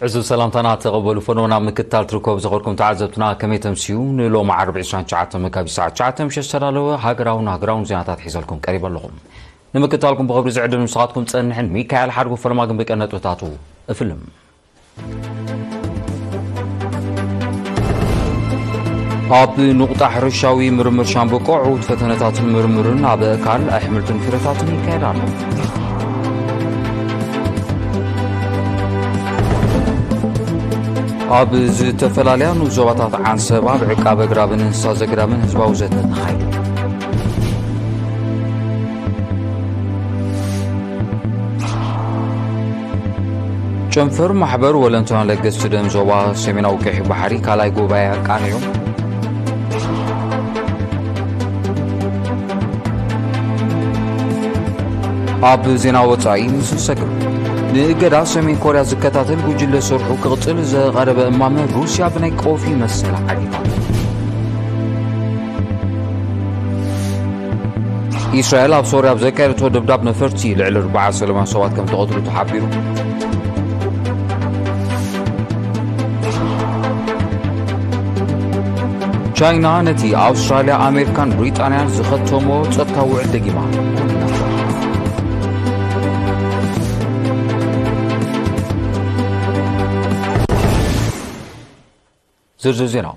ዕዙዝ ሰላምታና ተቐበሉ። ፈኖና ምክትታል ትርከቡ ዘኸድኩም ተዓዘብትና ከመይ ተምስዩ? ንሎሚ ዓርቢ ዕስራን ትሽዓተን መጋቢት ሰዓት ትሽዓተ ምሸት ዝተዳለወ ሃገራውን ሃገራውን ዜናታት ሒዘልኩም ቀሪበ ኣለኹ። ንምክትታልኩም ብኽብሪ ዝዕድም ንስኻትኩም ጸንሕን ሚካኤል ሓድጉ ፈለማ ግን ብቀን ነጥብታቱ እፍልም። ኣብ ንቑጣ ሕርሻዊ ምርምር ሻምብቆ ዕዉት ፈተነታትን ምርምርን ኣብ ኣእካል ኣሕምልትን ፍረታትን ይካየድ ኣሎ። ኣብ ዝተፈላለያ ንኡስ ዞባታት ዓንሰባ ብዕቃበ ኣግራብን እንስሳ ዘገዳምን ህዝባዊ ዘተ ተኻይዱ። ጨንፈር ማሕበር ወለንተና ለገስቲ ደም ዞባ ሰሜናዊ ቀይሕ ባሕሪ ካልኣይ ጉባኤ ኣቃኒዑ። ኣብ ዜና ወጻኢ ምስ ንሰግር፣ ንእገዳ ሰሜን ኮርያ ዝከታተል ጉጅለ ስርሑ ክቕጽል ዘቐረበ እማመ ሩስያ ብናይ ቀውፊ መሰል ዓጊታ። ኢስራኤል ኣብ ሶርያ ኣብ ዘካየደቶ ደብዳብ ነፈርቲ ልዕሊ ኣርባዓ ሰላማውያን ሰባት ከም ተቐትሉ ተሓቢሩ። ቻይና ነቲ ኣውስትራልያ፣ ኣሜሪካን ብሪጣንያን ዝኸተሞ ጸጥታዊ ውዕል ደጊማ። ዝርዝር ዜና።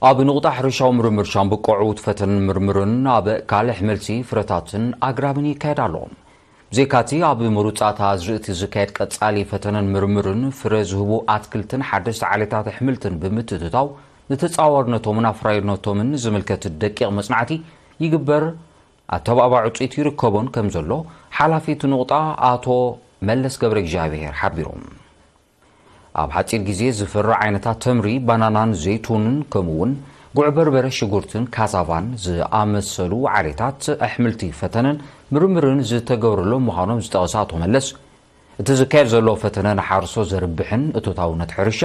ኣብ ንቑጣ ሕርሻዊ ምርምር ሻምብቆ ዕዉት ፈተንን ምርምርን ኣብ ካልእ ኣሕምልቲ ፍረታትን ኣግራብን ይካየድ ኣሎ። ብዘይካቲ ኣብ ምሩጻት ኣዝርእቲ ዝካየድ ቀጻሊ ፈተነን ምርምርን ፍረ ዝህቡ ኣትክልትን ሓደስቲ ዓሌታት ኣሕምልትን ብምትእትታው ንተጻዋርነቶምን ኣፍራይነቶምን ዝምልከት ደቂቕ መጽናዕቲ ይግበር፣ ኣተባባዕ ውጽኢት ይርከቦን ከም ዘሎ ሓላፊ እቲ ንቑጣ ኣቶ መለስ ገብረ እግዚኣብሔር ሓቢሩ። ኣብ ሓጺር ግዜ ዝፍረ ዓይነታት ተምሪ፣ ባናናን ዘይቱንን ከምኡ እውን ጉዕ በርበረ ሽጉርትን ካዛቫን ዝኣመሰሉ ዓሌታት ኣሕምልቲ ፈተነን ምርምርን ዝተገብረሎም ምዃኖም ዝጠቐሰ ኣቶ መለስ፣ እቲ ዝካየድ ዘሎ ፈተነ ንሓረስቶት ዘርብሕን እቶታውነት ሕርሻ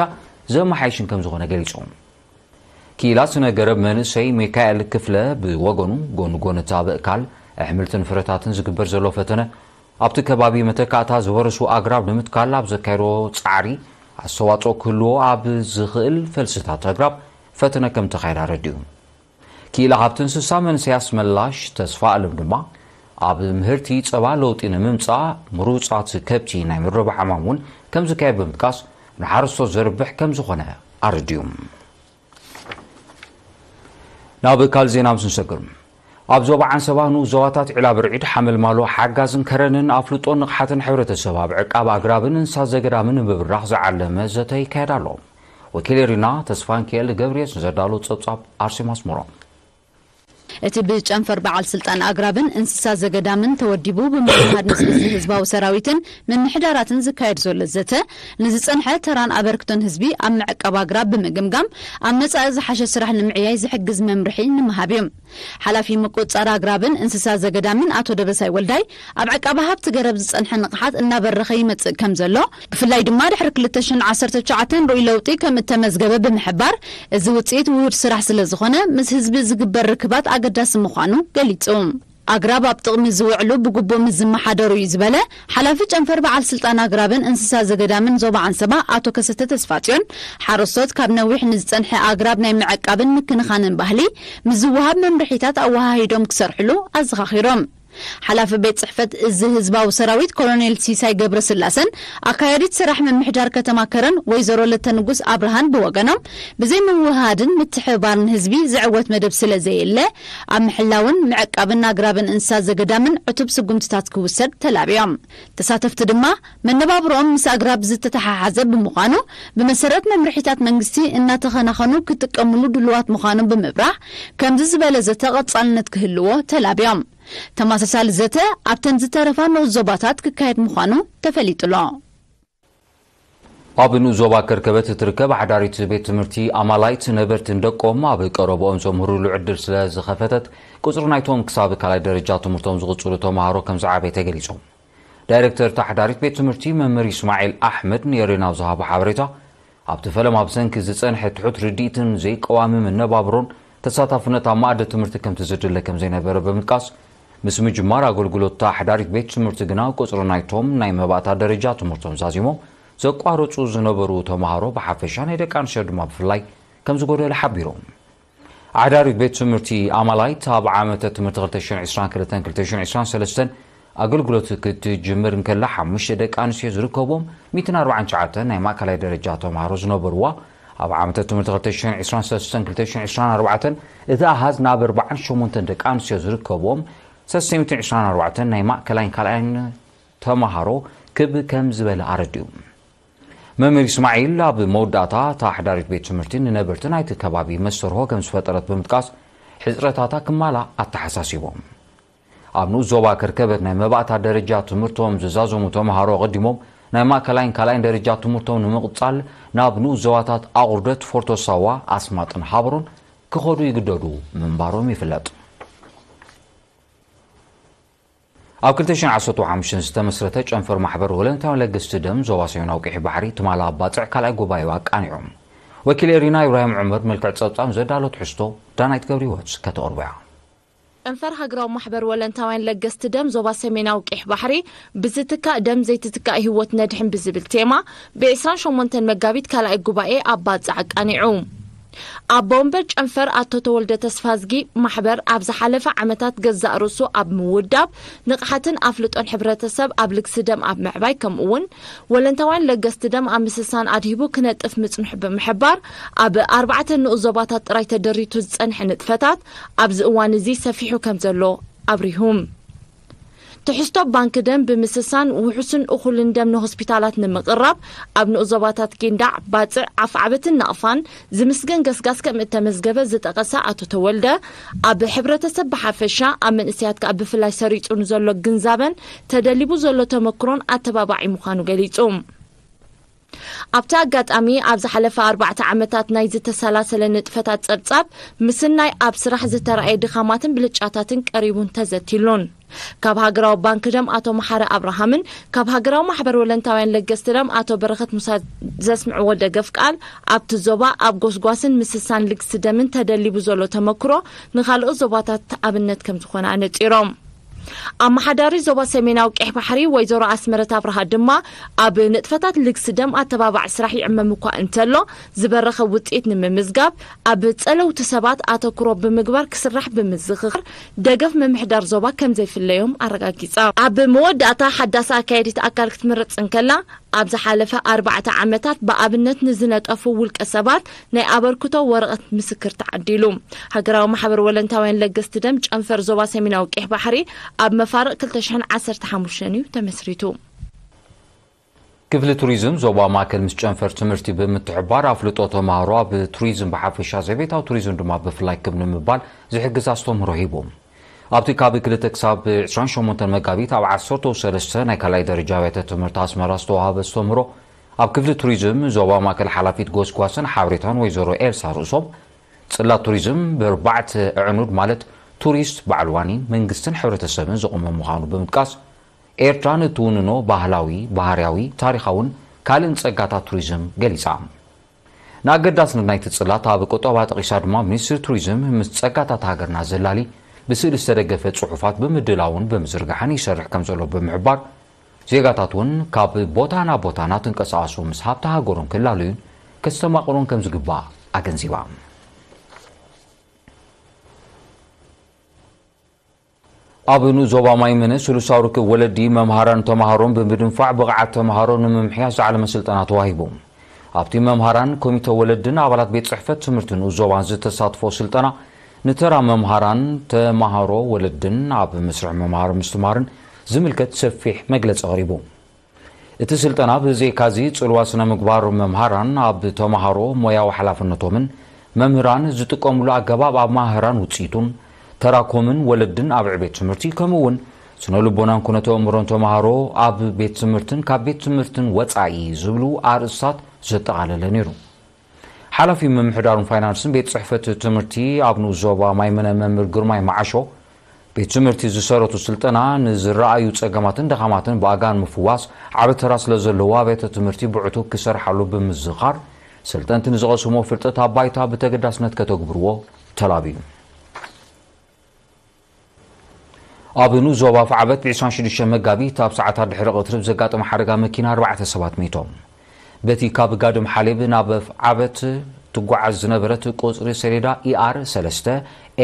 ዘመሓይሽን ከም ዝኾነ ገሊጹ። ክኢላ ስነ ገረብ መንእሰይ ሚካኤል ክፍለ ብወገኑ፣ ጎኒ ጎኒ እቲ ኣብ እካል ኣሕምልትን ፍረታትን ዝግበር ዘሎ ፈተነ፣ ኣብቲ ከባቢ መተካእታ ዝወረሱ ኣግራብ ንምትካል ኣብ ዘካየዶ ጻዕሪ ኣስተዋጽኦ ክህልዎ ኣብ ዝኽእል ፈልስታት ኣግራብ ፈተነ ከም ተኻየደ ኣረዲኡ። ክኢላ ሃብቲ እንስሳ መንእሰይ ኣስመላሽ ተስፋ ኣለም ድማ፣ ኣብ ምህርቲ ጸባ ለውጢ ንምምጻእ ምሩጻት ከብቲ ናይ ምርባሕ ዕማም እውን ከም ዝካየድ ብምጥቃስ፣ ንሓረስቶት ዘርብሕ ከም ዝኾነ ኣረዲኡ። ናብ ካልእ ዜና ምስ ንሰግር፣ ኣብ ዞባ ዓንሰባ ንኡስ ዞባታት ዒላ ብርዒድ፣ ሓመልማሎ፣ ሓጋዝን ከረንን ኣፍልጦን ንቕሓትን ሕብረተሰብ ኣብ ዕቃብ ኣግራብን እንስሳ ዘገዳምን ንምብራኽ ዝዓለመ ዘተ ይካየድ ኣሎ። ወኪል ኤሪና ተስፋንኪኤል ገብርኤስ ንዘዳሎ ጸብጻብ ኣርሴማ ኣስመሮም። እቲ ብጨንፈር በዓል ስልጣን ኣግራብን እንስሳ ዘገዳምን ተወዲቡ ብምውሃድ ምስ እዚ ህዝባዊ ሰራዊትን ምምሕዳራትን ዝካየድ ዘሎ ዘተ፣ ንዝጸንሐ ተራን ኣበርክቶን ህዝቢ ኣብ ምዕቃብ ኣግራብ ብምግምጋም፣ ኣብ መጻኢ ዝሓሸ ስራሕ ንምዕያይ ዝሕግዝ መምርሒ ንምሃብ እዩ። ሓላፊ ምቁጽጻር ኣግራብን እንስሳ ዘገዳምን ኣቶ ደበሳይ ወልዳይ፣ ኣብ ዕቃበ ሃብቲ ገረብ ዝጸንሐ ንቕሓት እናበረኸ ይመጽእ ከም ዘሎ፣ ብፍላይ ድማ ድሕሪ ክልተ ሽሕን ዓሰርተ ትሽዓተን ርኡይ ለውጢ ከም እተመዝገበ ብምሕባር፣ እዚ ውጽኢት ውሁድ ስራሕ ስለ ዝኾነ፣ ምስ ህዝቢ ዝግበር ርክባት ኣገዳሲ ምዃኑ ገሊጹ። ኣግራብ ኣብ ጥቕሚ ዝውዕሉ ብግቡእ ምስ ዝመሓደሩ እዩ ዝበለ ሓላፊ ጨንፈር በዓል ስልጣን ኣግራብን እንስሳ ዘገዳምን ዞባ ዓንሰባ ኣቶ ከሰተ ተስፋጽዮን፣ ሓረስቶት ካብ ነዊሕ ንዝጸንሐ ኣግራብ ናይ ምዕቃብን ምክንኻንን ባህሊ ምስ ዝወሃብ መምርሒታት ኣወሃሂዶም ክሰርሕሉ ኣዘኻኺሮም። ሓላፊ ቤት ጽሕፈት እዚ ህዝባዊ ሰራዊት ኮሎኔል ሲሳይ ገብረስላሰን ኣካያዲት ስራሕ ምምሕዳር ከተማ ከረን ወይዘሮ ለተንጉስ ኣብርሃን ብወገኖም፣ ብዘይ ምውህሃድን ምትሕብባርን ህዝቢ ዝዕወት መደብ ስለ ዘየለ፣ ኣብ ምሕላውን ምዕቃብን ኣግራብን እንስሳ ዘገዳምን ዕቱብ ስጉምትታት ክውሰድ ተላብዮም። ተሳተፍቲ ድማ መነባብሮኦም ምስ ኣግራብ ዝተተሓሓዘ ብምዃኑ፣ ብመሰረት መምርሒታት መንግስቲ እናተኸናኸኑ ክጥቀምሉ ድሉዋት ምዃኖም ብምብራህ፣ ከምዚ ዝበለ ዘተ ቀጻልነት ክህልዎ ተላብዮም። ተመሳሳሊ ዘተ ኣብተን ዝተረፋ ንኡስ ዞባታት ክካየድ ምዃኑ ተፈሊጡ ኣሎ። ኣብ ንኡስ ዞባ ከርከበት እትርከብ ሓዳሪት ቤት ትምህርቲ ኣማላይት ነበርትን ደቆም ኣብ ቀረብኦም ዘምህሩሉ ዕድል ስለ ዝኸፈተት፣ ቁጽሪ ናይቶም ክሳብ ካልኣይ ደረጃ ትምህርቶም ዝቕጽሉ ተምሃሮ ከም ዝዓበየ ተገሊጹ። ዳይሬክተር እታ ሓዳሪት ቤት ትምህርቲ መምህር ይስማዒል ኣሕመድ ንኤሬና ኣብ ዝሃቦ ሓበሬታ፣ ኣብቲ ፈለማ ብሰንኪ ዝጸንሐ ትሑት ርድኢትን ዘይቀዋሚ መነባብሮን ተሳታፍነት ኣብ መኣዲ ትምህርቲ ከምቲ ዝድለ ከም ዘይነበረ ብምጥቃስ፣ ምስ ምጅማር ኣገልግሎት እታ ሓዳሪት ቤት ትምህርቲ ግና ቁጽሪ ናይቶም ናይ መባእታ ደረጃ ትምህርቶም ዛዚሞም ዘቋረጹ ዝነበሩ ተምሃሮ ብሓፈሻ ናይ ደቂ ኣንስትዮ ድማ ብፍላይ ከም ዝጎደለ ሓቢሮም። ኣሕዳሪት ቤት ትምህርቲ ኣማላይት ኣብ ዓመተ ትምህርቲ ክልተ ሽሕን ዕስራን ክልተን ክልተ ሽሕን ዕስራን ሰለስተን ኣገልግሎት ክትጅምር እንከላ ሓሙሽተ ደቂ ኣንስትዮ ዝርከብዎም ሚእትን ኣርባዓን ትሽዓተን ናይ ማእከላይ ደረጃ ተምሃሮ ዝነበርዋ ኣብ ዓመተ ትምህርቲ ክልተ ሽሕን ዕስራን ሰለስተን ክልተ ሽሕን ዕስራን ኣርባዕተን እቲ ኣሃዝ ናብ ኣርባዓን ሸሞንተን ደቂ ኣንስትዮ ዝርከብዎም ሰለስተ ሚእትን ዕስራን ኣርባዕተን ናይ ማእከላይን ካልኣይን ተምሃሮ ክብ ከም ዝበለ ኣረዲኡ። መምህር እስማዒል ኣብ መወዳእታ እታ ኣሕዳሪት ቤት ትምህርቲ ንነበርቲ ናይቲ ከባቢ መስተርሆ ከም ዝፈጠረት ብምጥቃስ ሕፅረታታ ክማላ ኣተሓሳሲቦም። ኣብ ንኡስ ዞባ ከርከበት ናይ መባእታ ደረጃ ትምህርቶም ዝዛዘሙ ተምሃሮ ኣቐዲሞም ናይ ማእከላይን ካልኣይን ደረጃ ትምህርቶም ንምቕጻል ናብ ንኡስ ዞባታት ኣቑርደት፣ ፎርቶ ሳዋ፣ ኣስማጥን ሃበሮን ክኸዱ ይግደዱ ምንባሮም ይፍለጥ። ኣብ ክልተ ሽሕን ዓሰርተ ሓሙሽተን ዝተመስረተ ጨንፈር ማሕበር ወለንታዊ ለገስቲ ደም ዞባ ሰሜናዊ ቀይሕ ባሕሪ ትማሊ ኣብ ባጽዕ ካልኣይ ጉባኤኡ ኣቃኒዑ። ወኪል ኤሪና ኢብራሂም ዑመር መልክዕ ጸብጻብ ዘዳሎ ትሕዝቶ ዳናይት ገብረ ህይወት ከተቕርቦ እያ። ጨንፈር ሃገራዊ ማሕበር ወለንታውያን ለገስቲ ደም ዞባ ሰሜናዊ ቀይሕ ባሕሪ ብዝትካእ ደም ዘይትትካእ ህይወት ነድሕን ብዝብል ቴማ ብ ዕስራን ሸሞንተን መጋቢት ካልኣይ ጉባኤ ኣብ ባጽዕ ኣቃኒዑ። ኣቦ ወንበር ጨንፈር ኣቶ ተወልደ ተስፋዝጊ፣ ማሕበር ኣብ ዝሓለፈ ዓመታት ገዛእ ርእሱ ኣብ ምውዳብ ንቕሓትን ኣፍልጦን ሕብረተሰብ ኣብ ልግሲ ደም ኣብ ምዕባይ ከምኡ እውን ወለንታውያን ለገስቲ ደም ኣብ ምስሳን ኣድሂቡ ክነጥፍ ምጽንሑ ብምሕባር ኣብ ኣርባዕተ ንኡስ ዞባታት ጥራይ ተደሪቱ ዝጸንሐ ንጥፈታት ኣብዚ እዋን እዚ ሰፊሑ ከም ዘሎ ኣብሪሁ። ትሕዝቶ ባንክ ደም ብምስሳን ውሑስን እኹልን ደም ንሆስፒታላት ንምቕራብ ኣብ ንኡስ ዞባታት ጊንዳዕ፣ ባጽዕ፣ ዓፍዓበትን ናቕፋን ዝምስገን ገስጋስ ከም እተመዝገበ ዝጠቐሰ ኣቶ ተወልደ፣ ኣብ ሕብረተሰብ ብሓፈሻ ኣብ መንእሰያት ከኣ ብፍላይ ሰሪጹ ንዘሎ ግንዛበን ተደሊቡ ዘሎ ተመክሮን ኣተባባዒ ምዃኑ ገሊጹ። ኣብቲ ኣጋጣሚ ኣብ ዝሓለፈ ኣርባዕተ ዓመታት ናይ ዝተሰላሰለ ንጥፈታት ጸብጻብ ምስናይ ኣብ ስራሕ ዝተራእየ ድኻማትን ብልጫታትን ቀሪቡን ተዘቲሉን። ካብ ሃገራዊ ባንክ ደም ኣቶ መሓረ ኣብርሃምን ካብ ሃገራዊ ማሕበር ወለንታውያን ለገስቲ ደም ኣቶ በረኸት ሙሳ ዘስምዕዎ ደገፍ ቃል ኣብቲ ዞባ ኣብ ጎስጓስን ምስሳን ልግሲ ደምን ተደሊቡ ዘሎ ተመክሮ ንኻልኦት ዞባታት ኣብነት ከም ዝኾነ ኣነጺሮም። ኣመሓዳሪ ዞባ ሰሜናዊ ቀይሕ ባሕሪ ወይዘሮ ኣስመረት ኣብርሃ ድማ ኣብ ንጥፈታት ልግሲ ደም ኣተባባዒ ስራሕ ይዕመም እኳ እንተሎ ዝበረኸ ውፅኢት ንምምዝጋብ ኣብ ፀለውቲ ሰባት ኣተኩሮ ብምግባር ክስራሕ ብምዝኽኻር ደገፍ ምምሕዳር ዞባ ከም ዘይፍለዮም ኣረጋጊፃ። ኣብ መወዳእታ ሓዳስ ኣካየዲት ኣካል ክትምረፅ እንከላ ኣብ ዝሓለፈ ኣርባዕተ ዓመታት ብኣብነት ንዝነጠፉ ውልቀ ሰባት ናይ ኣበርክቶ ወረቐት ምስክር ተዓዲሉ። ሃገራዊ ማሕበር ወለንታውያን ለገስቲ ደም ጨንፈር ዞባ ሰሜናዊ ቀይሕ ባሕሪ ኣብ መፋርቕ ክልተ ሽሕን ዓሰርተ ሓሙሽተን እዩ ተመስሪቱ። ክፍሊ ቱሪዝም ዞባ ማእከል ምስ ጨንፈር ትምህርቲ ብምትሕባር ኣፍልጦ ተምሃሮ ኣብ ቱሪዝም ብሓፈሻ ዘቤታዊ ቱሪዝም ድማ ብፍላይ ክብ ንምባል ዝሕግዝ ኣስተምህሮ ሂቡ። ኣብቲ ካብ ክልተ ክሳብ ዕስራን ሸሞንተን መጋቢት ኣብ ዓሰርተ ሰለስተ ናይ ካልኣይ ደረጃ ኣብያተ ትምህርቲ ኣስመራ ዝተዋሃበ ኣስተምህሮ ኣብ ክፍሊ ቱሪዝም ዞባ ማእከል ሓላፊት ጎስጓስን ሓበሬታን ወይዘሮ ኤልሳ ርእሶም ጽላት ቱሪዝም ብኣርባዕተ ኣዕኑድ ማለት ቱሪስት፣ በዓል ዋኒን መንግስትን ሕብረተሰብን ዝቖመ ምዃኑ ብምጥቃስ ኤርትራ ንትውንኖ ባህላዊ፣ ባህርያዊ፣ ታሪኻውን ካልእን ጸጋታት ቱሪዝም ገሊጻ። ንኣገዳስነት ናይቲ ጽላት ኣብ ቁጠባ ጠቒሳ ድማ ሚኒስትሪ ቱሪዝም ምስ ጸጋታት ሃገርና ዘላሊ ብስእሊ ዝተደገፈ ጽሑፋት ብምድላውን ብምዝርጋሕን ይሰርሕ ከም ዘሎ ብምሕባር ዜጋታት እውን ካብ ቦታ ናብ ቦታ እናተንቀሳቐሱ ምስ ሃብቲ ሃገሮም ክላለዩን ከስተማቕሩን ከም ዝግባእ ኣገንዚባ። ኣብ ንኡስ ዞባ ማይመነ ስሉሳዊ ርክብ ወለዲ መምሃራን ተምሃሮን ብምድንፋዕ ብቕዓት ተምሃሮ ንምምሕያሽ ዝዓለመ ስልጠና ተዋሂቡ። ኣብቲ መምሃራን ኮሚተ ወለድን ኣባላት ቤት ጽሕፈት ትምህርቲ ንኡስ ዞባን ዝተሳትፎ ስልጠና ንተራ መምሃራን ተምሃሮ ወለድን ኣብ መስርሕ መምሃር ምስትምሃርን ዝምልከት ሰፊሕ መግለጺ ኣቕሪቡ። እቲ ስልጠና ብዘይካዚ ጽልዋ ስነ ምግባር መምሃራን ኣብ ተምሃሮ ሞያዊ ሓላፍነቶምን መምህራን ዝጥቀምሉ ኣገባብ ኣብ መሃራን ውጽኢቱን ተራኮምን ወለድን ኣብ ዕቤት ትምህርቲ ከምኡ እውን ስነ ልቦናን ኩነተ ኣእምሮን ተምሃሮ ኣብ ቤት ትምህርትን ካብ ቤት ትምህርትን ወጻኢ ዝብሉ ኣርእስታት ዘጠቓለለ ነይሩ። ሓላፊ ምምሕዳሩን ፋይናንስን ቤት ጽሕፈት ትምህርቲ ኣብ ንኡስ ዞባ ማይመነ መምህር ግርማይ መዓሾ ቤት ትምህርቲ ዝሰረቱ ስልጠና ንዝረኣዩ ጸገማትን ድኻማትን ብኣጋ ንምፍዋስ ዓቢ ተራ ስለ ዘለዎ ኣብያተ ትምህርቲ ብዕቱብ ክሰርሓሉ ብምዝኻር ሰልጠንቲ ንዝቐስሞ ፍልጠት ኣብ ባይታ ብተገዳስነት ከተግብርዎ ተላብዩ። ኣብ ንኡስ ዞባ ኣፍዓበት ብ ዕስራን ሽዱሽተን መጋቢት ኣብ ሰዓታት ድሕሪ ቀትሪ ብዘጋጠመ ሓደጋ መኪና ኣርባዕተ ሰባት ሚቶም። በቲ ካብ ጋድም ሓሌብ ናብ ኣፍዓበት ትጓዓዝ ዝነበረት ቁጽሪ ሰሌዳ ኢኣር ሰለስተ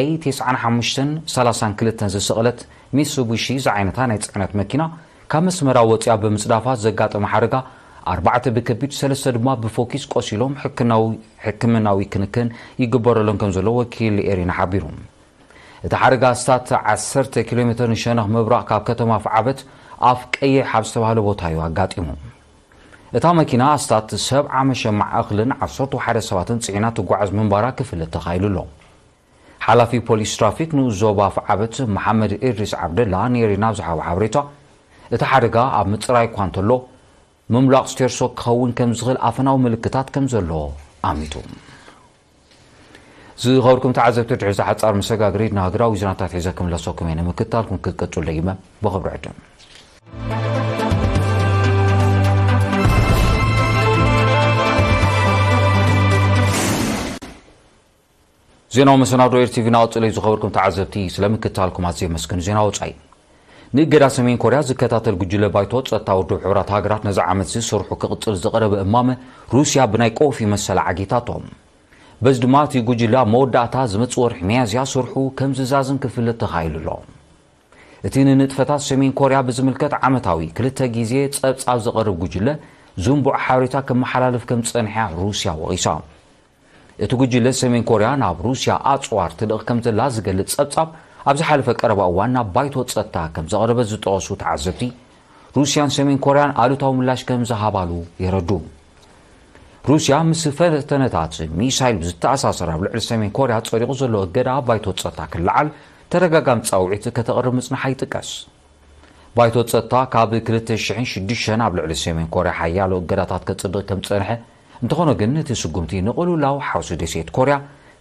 ኤ ትስዓን ሓሙሽተን ሰላሳን ክልተን ዝሰቐለት ሚትሱቡሺ ዝዓይነታ ናይ ጽዕነት መኪና ካብ መስመራ ወጺኣ ብምጽዳፋ ዘጋጠመ ሓደጋ፣ ኣርባዕተ ብከቢድ ሰለስተ ድማ ብፎኪስ ቆሲሎም ሕክናዊ ሕክምናዊ ክንክን ይግበረሎም ከም ዘሎ ወኪል ኤሪና ሓቢሩ። እቲ ሓደጋ ኣስታት ዓሰርተ ኪሎ ሜትር ንሸነኽ ምብራቕ ካብ ከተማ ኣፍዓበት ኣፍ ቀይሕ ኣብ ዝተባህለ ቦታ እዩ ኣጋጢሙ። እታ መኪና ኣስታት ሰብዓ መሸማዕ እኽልን ዓሰርተ ሓደ ሰባትን ጽዒና ትጓዓዝ ምንባራ ክፍለጥ ተኻኢሉ ኣሎ። ሓላፊ ፖሊስ ትራፊክ ንኡስ ዞባ ኣፍዓበት መሓመድ ኢድሪስ ዓብደላ ንኤሪና ኣብ ዝሃቦ ሓበሬታ፣ እቲ ሓደጋ ኣብ ምጽራይ እኳ እንተሎ፣ ምምላቕ ስቴርሶ ክኸውን ከም ዝኽእል ኣፈናዊ ምልክታት ከም ዘሎ ኣሚቱ። ዝኸበርኩም ተዓዘብቲ፣ ድሕሪ እዚ ሓጻር መሰጋገሪ ንሃገራዊ ዜናታት ሒዘ ክምለሰኩም እየ። ንምክትታልኩም ክቅጽል ደጊመ ብኽብሪ ዕድም። ዜናዊ መሰናዶ ኤር ቲቪ ናቕጽል እዩ። ዝኸበርኩም ተዓዘብቲ፣ ስለምክትታልኩም ኣዝየ የመስግን። ዜና ወጻኢ። ንእገዳ ሰሜን ኮርያ ዝከታተል ጉጅለ ባይቶ ጸጥታ ውድብ ሕቡራት ሃገራት ነዚ ዓመት እዚ ስርሑ ክቕጽል ዝቐረበ እማመ ሩስያ ብናይ ቆፊ መሰላ ዓጊታቶ። በዚ ድማ እቲ ጉጅለ ኣብ መወዳእታ ዝመጽእ ወርሒ ሚያዝያ ስርሑ ከም ዝዛዝም ክፍለጥ ተኻኢሉ ኣሎ። እቲ ንንጥፈታት ሰሜን ኮርያ ብዝምልከት ዓመታዊ ክልተ ግዜ ጸብጻብ ዘቕርብ ጉጅለ ዝንቡዕ ሓበሬታ ከመሓላልፍ ከም ዝጸንሐ ሩስያ ወቒሳ። እቲ ጉጅለ ሰሜን ኮርያ ናብ ሩስያ ኣጽዋር ትልእኽ ከም ዘላ ዝገልጽ ጸብጻብ ኣብ ዝሓለፈ ቀረባ እዋን ናብ ባይቶ ጸጥታ ከም ዘቕረበ ዝጠቐሱ ተዓዘብቲ፣ ሩስያን ሰሜን ኮርያን ኣሉታዊ ምላሽ ከም ዝሃባሉ የረዱ። ሩስያ ምስ ፈተነታት ሚሳይል ብዝተኣሳሰር ኣብ ልዕሊ ሰሜን ኮርያ ጸዲቑ ዘሎ እገዳ ኣብ ባይቶ ጸጥታ ክለዓል ተደጋጋሚ ጻውዒት ከተቕርብ ምጽንሓ ይጥቀስ። ባይቶ ጸጥታ ካብ ክልተ ሽሕን ሽዱሽተን ኣብ ልዕሊ ሰሜን ኮርያ ሓያሎ እገዳታት ከጽድቕ ከም ዝጸንሐ፣ እንተኾነ ግን እቲ ስጉምቲ ንቕልውላው ሓውሲ ደሴት ኮርያ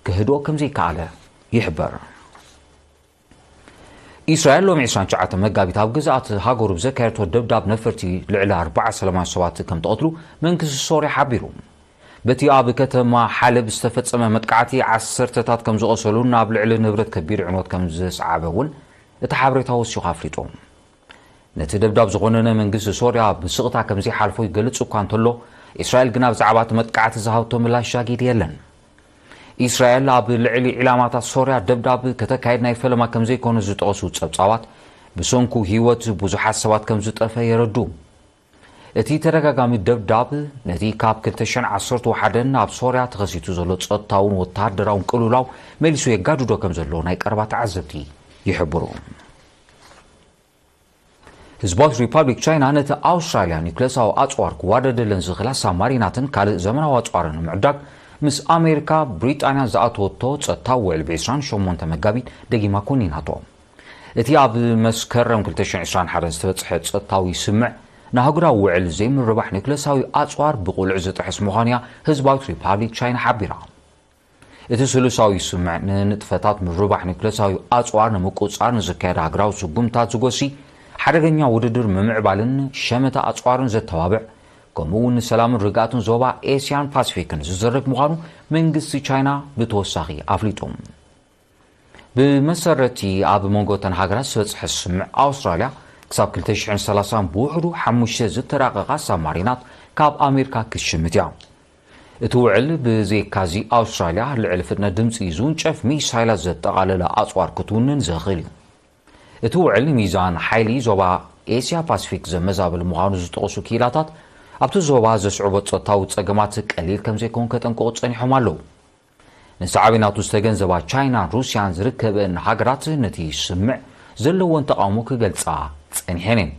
ክህድኦ ከም ዘይከኣለ ይሕበር። ኢስራኤል ሎሚ ዕስራን ትሽዓተን መጋቢት ኣብ ግዝኣት ሃገሩ ብዘካየደቶ ደብዳብ ነፈርቲ ልዕሊ ኣርባዓ ሰላማውያን ሰባት ከም ተቐትሉ መንግስቲ ሶርያ ሓቢሩ። በቲ ኣብ ከተማ ሓለብ ዝተፈጸመ መጥቃዕቲ ዓሰርተታት ከም ዝቖሰሉን ኣብ ልዕሊ ንብረት ከቢድ ዕንወት ከም ዘስዓበ እውን እቲ ሓበሬታ ወሲኹ ኣፍሊጡ። ነቲ ደብዳብ ዝኾነነ መንግስቲ ሶርያ ብስቕታ ከም ዘይሓልፎ ይገልጽ እኳ እንተሎ፣ ኢስራኤል ግና ብዛዕባ እቲ መጥቃዕቲ ዝሃብቶ ምላሽ ዛጊድ የለን። ኢስራኤል ኣብ ልዕሊ ዒላማታት ሶርያ ደብዳብ ከተካይድ ናይ ፈለማ ከም ዘይኮነ ዝጠቐሱ ጸብጻባት፣ ብሰንኩ ህይወት ብዙሓት ሰባት ከም ዝጠፈ የረዱ። እቲ ተደጋጋሚ ደብዳብ ነቲ ካብ ክልተ ሽሕን ዓሰርተ ሓደን ኣብ ሶርያ ተኸሲቱ ዘሎ ጸጥታውን ወተሃደራውን ቅልውላው መሊሱ የጋድዶ ከም ዘሎ ናይ ቀረባ ተዓዘብቲ ይሕብሩ። ህዝባዊት ሪፓብሊክ ቻይና ነቲ ኣውስትራልያ ኒውክለሳዊ ኣጽዋር ክዋደደለን ዝኽእላ ሳብማሪናትን ካልእ ዘመናዊ ኣጽዋርን ንምዕዳግ ምስ ኣሜሪካ ብሪጣንያ ዝኣተወቶ ጸጥታዊ ውዕል ብ ዕስራን ሸሞንተ መጋቢት ደጊማ ኮኒናቶ። እቲ ኣብ መስከረም ክልተ ሽሕን ዕስራን ሓደን ዝተበጽሐ ጸጥታዊ ስምምዕ ንኣህጉራዊ ውዕል ዘይምርባሕ ኒውክለሳዊ ኣጽዋር ብቕሉዕ ዝጥሕስ ምዃኑ'ያ ህዝባዊት ሪፓብሊክ ቻይና ሓቢራ። እቲ ስሉሳዊ ስምምዕ ንንጥፈታት ምርባሕ ኒውክለሳዊ ኣጽዋር ንምቁጽጻር ንዝካየድ ሃገራዊ ስጉምታት ዝጎሲ፣ ሓደገኛ ውድድር ምምዕባልን ሸመታ ኣጽዋርን ዘተባብዕ፣ ከምኡ እውን ንሰላምን ርግኣትን ዞባ ኤስያን ፓሲፊክን ዝዝረግ ምዃኑ መንግስቲ ቻይና ብተወሳኺ ኣፍሊጡ። ብመሰረቲ ኣብ መንጎ እተን ሃገራት ዝበጽሐ ስምምዕ፣ ኣውስትራልያ ክሳብ ክልተ ሽሕን ሰላሳን ብውሕዱ ሓሙሽተ ዝተራቐቓ ሳብማሪናት ካብ ኣሜሪካ ክትሽምት እያ። እቲ ውዕል ብዘይካዚ ኣውስትራልያ ልዕሊ ፍጥነት ድምጺ ዝውንጨፍ ሚሳይላት ዘጠቓለለ ኣጽዋር ክትውንን ዘኽእል እዩ። እቲ ውዕል ሚዛን ሓይሊ ዞባ ኤስያ ፓሲፊክ ዘመዛብል ምዃኑ ዝጠቐሱ ክኢላታት፣ ኣብቲ ዞባ ዘስዕቦ ጸጥታዊ ጸገማት ቀሊል ከም ዘይኮን ከጠንቅቑ ጸኒሖም ኣለዉ። ንሳዕቤናቱ ዝተገንዘባ ቻይናን ሩስያን ዝርከበን ሃገራት ነቲ ስምምዕ ዘለወን ተቓውሞ ክገልጻ ጸኒሐን እየን።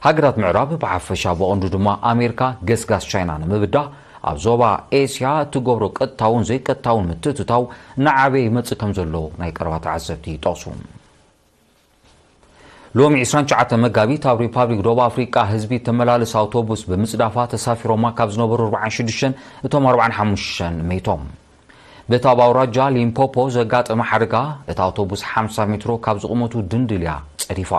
ሃገራት ምዕራብ ብሓፈሻ ብቐንዱ ድማ ኣሜሪካ ገስጋስ ቻይና ንምብዳህ ኣብ ዞባ ኤስያ እትገብሮ ቀጥታውን ዘይቀጥታውን ምትእትታው እናዓበየ ይመጽእ ከም ዘሎ ናይ ቀረባ ተዓዘብቲ ይጠቕሱ። ሎሚ ዕስራን ትሽዓተን መጋቢት ኣብ ሪፓብሊክ ደቡብ ኣፍሪቃ ህዝቢ ተመላልስ ኣውቶቡስ ብምጽዳፋ ተሳፊሮማ ካብ ዝነበሩ ኣርባዓን ሽዱሽተን እቶም ኣርባዓን ሓሙሽተን መይቶም። በቲ ኣብ ኣውራጃ ሊምፖፖ ዘጋጠመ ሓደጋ እታ ኣውቶቡስ ሓምሳ ሜትሮ ካብ ዝቑመቱ ድንድልያ ጸዲፋ።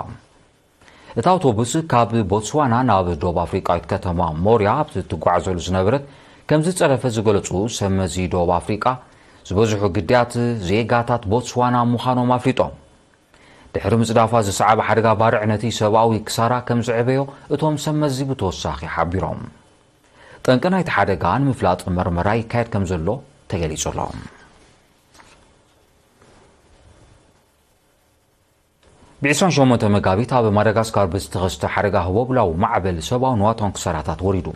እታ ኣውቶቡስ ካብ ቦትስዋና ናብ ደቡብ ኣፍሪቃዊት ከተማ ሞርያ ኣብ ትጓዓዘሉ ዝነበረት ከም ዝጸደፈት ዝገለጹ ሰብ መዚ ደቡብ ኣፍሪቃ፣ ዝበዝሑ ግዳያት ዜጋታት ቦትስዋና ምዃኖም ኣፍሊጦም። ድሕሪ ምጽዳፋ ዝሰዓበ ሓደጋ ባርዕ ነቲ ሰብኣዊ ክሳራ ከም ዘዕበዮ እቶም ሰብ መዚ ብተወሳኺ ሓቢሮም። እታ ጠንቂ ናይቲ ሓደጋ ንምፍላጥ መርመራ ይካየድ ከም ዘሎ ተገሊጹ ኣሎ። ብ28 መጋቢት ኣብ ማዳጋስካር ብዝተኸስተ ሓደጋ ህቦብላዊ ማዕበል ሰብኣውን ንዋታውን ክሳራታት ወሪዱ።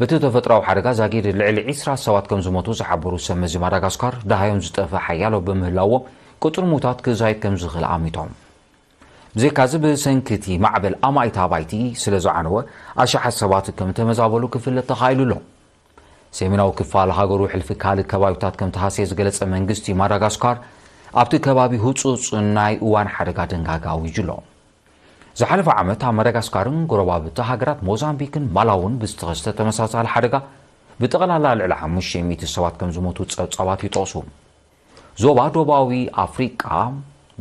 በቲ ተፈጥሮኣዊ ሓደጋ ዛጊድ ልዕሊ ዕስራ ሰባት ከም ዝሞቱ ዝሓበሩ ሰብ መዚ ማዳጋስካር፣ ደሃዮም ዝጠፍእ ሓያሎ ብምህላዎም፣ ቁጽሪ ምዉታት ክዛይድ ከም ዝኽእል ኣሚቶም። ብዘይካዚ፣ ብሰንኪ እቲ ማዕበል ኣማኢት ኣባይቲ ስለ ዝዓነወ፣ ኣሽሓት ሰባት ከም ተመዛበሉ ክፍለጥ ተኻኢሉ ኣሎ። ሰሜናዊ ክፋል ሃገሩ ሕልፊ ካልእ ከባቢታት ከም ተሃስየ ዝገለጸ መንግስቲ ማዳጋስካር፣ ኣብቲ ከባቢ ህጹጽ ናይ እዋን ሓደጋ ድንጋጋ ኣዊጁ ኣሎ። ዝሓለፈ ዓመት ኣብ ማዳጋስካርን ጎረባብቲ ሃገራት ሞዛምቢክን ማላውን ብዝተኸስተ ተመሳሳሊ ሓደጋ ብጠቕላላ ልዕሊ ሓሙሽተ ሚእቲ ሰባት ከም ዝሞቱ ጸብጻባት ይጠቕሱ። ዞባ ዶባዊ ኣፍሪቃ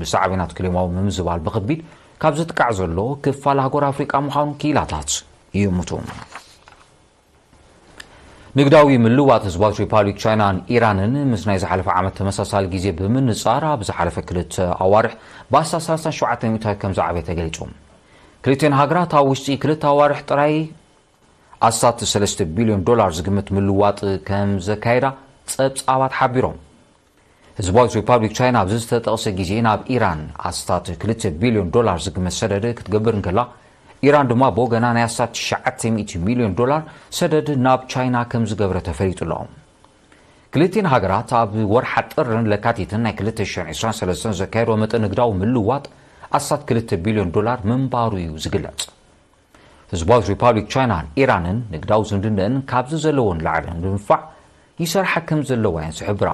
ብሳዕቤናት ክሊማዊ ምምዝባል ብኸቢድ ካብ ዝጥቃዕ ዘሎ ክፋል ኣህጉር ኣፍሪቃ ምዃኑ ክኢላታት ይእምቱ። ንግዳዊ ምልዋጥ ህዝባዊት ሪፓብሊክ ቻይናን ኢራንን ምስ ናይ ዝሓለፈ ዓመት ተመሳሳሊ ግዜ ብምንጻር ኣብ ዝሓለፈ ክልተ ኣዋርሕ ብኣስታት ሰላሳን ሸውዓተን ሚእታዊት ከም ዝዓበየ ተገሊጹ። ክልቲኤን ሃገራት ኣብ ውሽጢ ክልተ ኣዋርሕ ጥራይ ኣስታት ሰለስተ ቢልዮን ዶላር ዝግምት ምልዋጥ ከም ዘካየዳ ጸብጻባት ሓቢሮም። ህዝባዊት ሪፓብሊክ ቻይና ኣብዚ ዝተጠቕሰ ግዜ ናብ ኢራን ኣስታት ክልተ ቢልዮን ዶላር ዝግመት ሰደድ ክትገብር እንከላ፣ ኢራን ድማ ብወገና ናይ ኣስታት ትሽዓተ ሚእቲ ሚልዮን ዶላር ሰደድ ናብ ቻይና ከም ዝገብረ ተፈሊጡ ኣሎ። ክልቲኤን ሃገራት ኣብ ወርሓ ጥርን ለካቲትን ናይ ክልተ ሽሕን ዕስራን ሰለስተን ዘካየዶ መጠን ንግዳዊ ምልዋጥ ኣስታት ክልተ ቢልዮን ዶላር ምንባሩ እዩ ዝግለጽ። ህዝባዊት ሪፓብሊክ ቻይናን ኢራንን ንግዳዊ ዝምድነን ካብዚ ዘለዎን ላዕሊ ንምድንፋዕ ይሰርሓ ከም ዘለዋ እየን ዝሕብራ።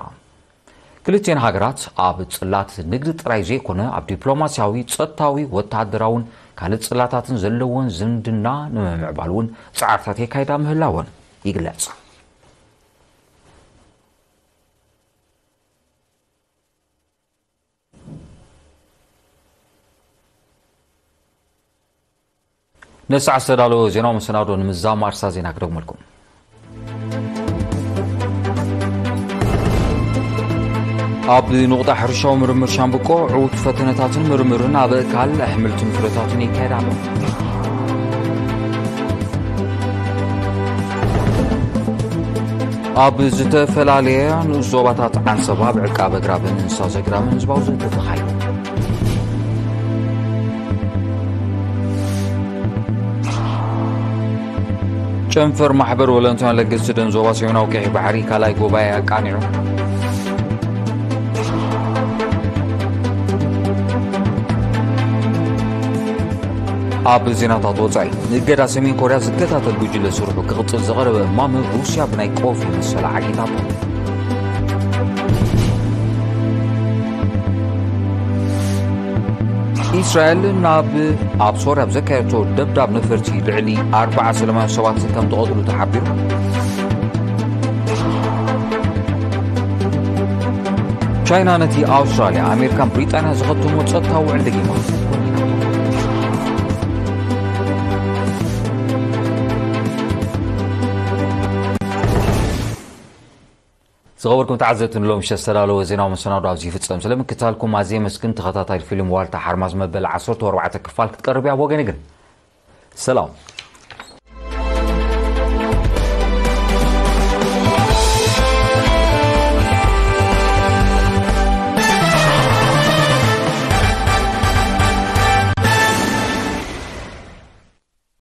ክልቲኤን ሃገራት ኣብ ጽላት ንግዲ ጥራይ ዘይኮነ፣ ኣብ ዲፕሎማስያዊ፣ ጸጥታዊ፣ ወተሃደራውን ካልእ ጽላታትን ዘለወን ዝምድና ንምምዕባል እውን ጻዕርታት የካይዳ ምህላወን ይግለጽ። ነሳዕ ዝተዳለወ ዜናዊ መሰናዶ ንምዛም ኣርሳ ዜና ክደግመልኩም። ኣብ ንቑጣ ሕርሻዊ ምርምር ሻምብቆ ዕዉት ፈተነታትን ምርምርን ኣብ እካል ኣሕምልትን ፍረታትን ይካየድ ኣሎ። ኣብ ዝተፈላለያ ንኡስ ዞባታት ዓንሰባ ብዕቃብ ኣግራብን እንስሳ ዘግራብን ህዝባዊ ዘተ ተኻይዱ። ጨንፈር ማሕበር ወለንታውያን ለገስቲ ደን ዞባ ሰሜናዊ ቀይሕ ባሕሪ ካልኣይ ጉባኤ ኣቃኒዑ። ኣብ ዜናታት ወጻኢ፣ ንእገዳ ሰሜን ኮርያ ዝከታተል ጉጅለ ስርሑ ክቕጽል ዘቐረበ እማመ ሩስያ ብናይ ቆፍ መሰላ ዓጊታቶ። ኢስራኤል ናብ ኣብ ሶርያ ኣብ ዘካየደቶ ደብዳብ ነፈርቲ ልዕሊ ኣርባዓ ሰላማውያን ሰባት ከም ተቐትሉ ተሓቢሩ። ቻይና ነቲ ኣውስትራልያ፣ ኣሜሪካን ብሪጣንያ ዝኸተሞ ጸጥታዊ ውዕል ደጊማ ኮኒና። ዝኸበርኩም ተዓዘብቲ፣ ንሎሚ ምሸት ዝተዳለወ ዜናዊ መሰናዶ ኣብዚ ይፍጸም። ስለ ምክታልኩም ኣዝየ የመስግን። ተኸታታሊ ፊልም ዋልታ ሓርማዝ መበል ዓሰርተ ኣርባዕተ ክፋል ክትቀርብ እያ። ብወገነይ ግን ሰላም።